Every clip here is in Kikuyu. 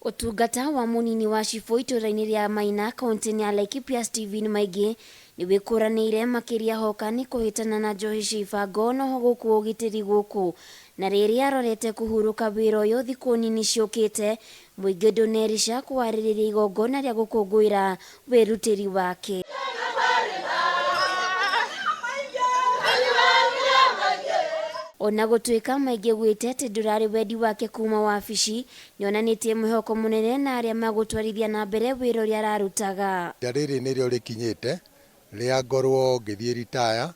Ũtungata wa mũnini wa cibũ itũra-inĩ rĩa Maina kauntĩ-inĩ ya Laikipia Stephen Maingĩ nĩ wĩkũranĩire makĩria hoka nĩ kũhĩtana na njohi cia ibango noho gũkũ ũgitĩri gũkũ na rĩrĩ arorete kũhurũka wĩra ũyũ thikũ nini ciũkĩte mũingĩ ndũnerica kũharĩrĩria igongona rĩa gũkũngũĩra wĩrutĩri wake. Ona gũtuĩka Maingĩ augĩte atĩ ndũrarĩ wendi wake kuma wabici, nĩonanĩtie mwĩhoko mũnene na arĩa magũtwarithia na mbere wĩra ũrĩa ararutaga. Ihinda rĩrĩ nĩrĩo rĩkinyĩte rĩa ngorwo ngĩthiĩ ritaya,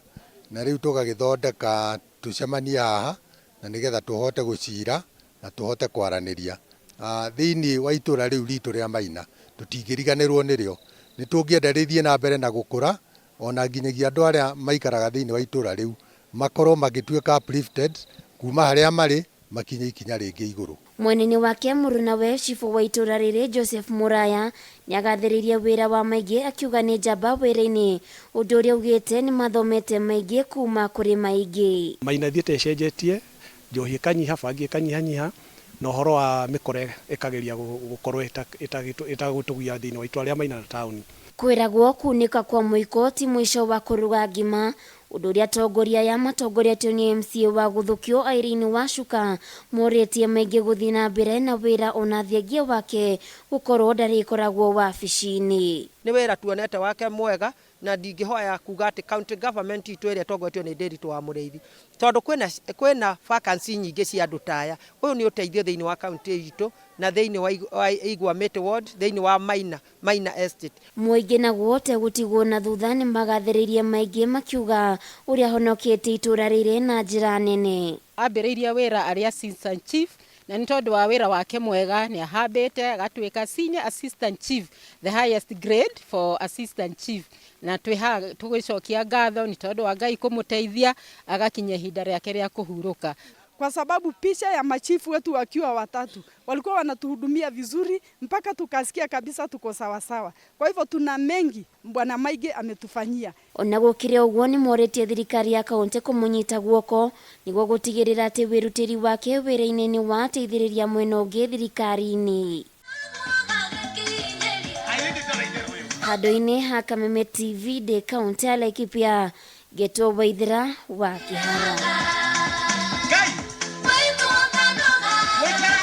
na rĩu tũgagĩthondeka tũcemanie haha na nĩgetha tũhote gũcira na tũhote kwaranĩria. Thĩinĩ wa itũra rĩu ritũ rĩa Maina tũtingĩriganĩrwo nĩrĩo. Nĩ tũngĩenda rĩthiĩ na mbere na gũkũra ona nginyagia andũ arĩa maikaraga thĩinĩ wa itũra rĩu makorwo magĩtuĩka uplifted kuma harĩa marĩ makinye ikinya rĩngĩ igũrũ. Mwena-inĩ wake mũrunawe cibũ wa itũra rĩrĩ Joseph Mũraya nĩagathĩrĩirie wĩra wa Maingĩ akiuga nĩ njamba wĩra-inĩ ũndũ ũrĩa augĩte nĩmathomete maingĩ kuma kũrĩ Maingĩ. Maina ĩthiĩte ĩcenjetie, njohi ĩkanyiha, bangi ĩkanyihanyiha, na ũhoro wa mĩkora ĩkageria gũkorwo ĩtagũtũgia thĩinĩ wa itũra rĩa Maina na taũni. Kwĩragwo kunĩka kwa mũiko ti mũico wa kũruga ngima, ũndũ ũrĩa atongoria aya matongoretio nĩ MCA wa Gũthũkio Irene Wacuka morĩtie maingĩ gũthiĩ na mbere na wĩra ona thengia wake gũkorwo ndarĩkoragwo wabici-inĩ. Nĩ wĩra tuonete wake mwega na ndingĩhoya kuga atĩ county government itũ ĩrĩa ĩtongoretio nĩ Ndĩritũ wa Mũrĩithi tondũ kwĩna, kwĩna vacancy nyingĩ cia andũ ta aya. Ũyũ nĩ ũteithio thĩinĩ wa county itũ na thĩinĩ wa Igwamĩtĩ ward, thĩinĩ wa Maina, Maina Estate. Mũingĩ naguo ũtegũtigwo na thutha nĩmagathĩrĩirie maingĩ makiuga ũrĩa ahonoketie itũra rĩrĩ na njĩra nene. Ambĩrĩirie wĩra arĩ assistant chief na nĩ tondũ wa wĩra wake mwega nĩ ahambĩte agatuĩka senior assistant chief, the highest grade for assistant chief, na twĩ haha tũgĩcokia ngatho nĩ tondũ wa Ngai kũmũteithia agakinya ihinda rĩake rĩa kũhurũka. Kwa sababu picha ya machifu wetu wakiwa watatu walikuwa wanatuhudumia vizuri mpaka tukasikia kabisa tuko sawasawa. Kwa hivyo tuna mengi Bwana Maingĩ ametufanyia. Ona gũkĩrĩ ũguo nĩmorĩtie thirikari ya kaũntĩ kũmũnyita guoko nĩguo gũtigĩrĩra atĩ wĩrutĩri wake wĩra-inĩ nĩ wateithĩrĩria mwena ũngĩ thirikari-inĩ. Handũ-inĩ ha Kameme TV ndĩ kaũntĩ ya Laikipia, ngetwo Waithĩra wa Kĩhara.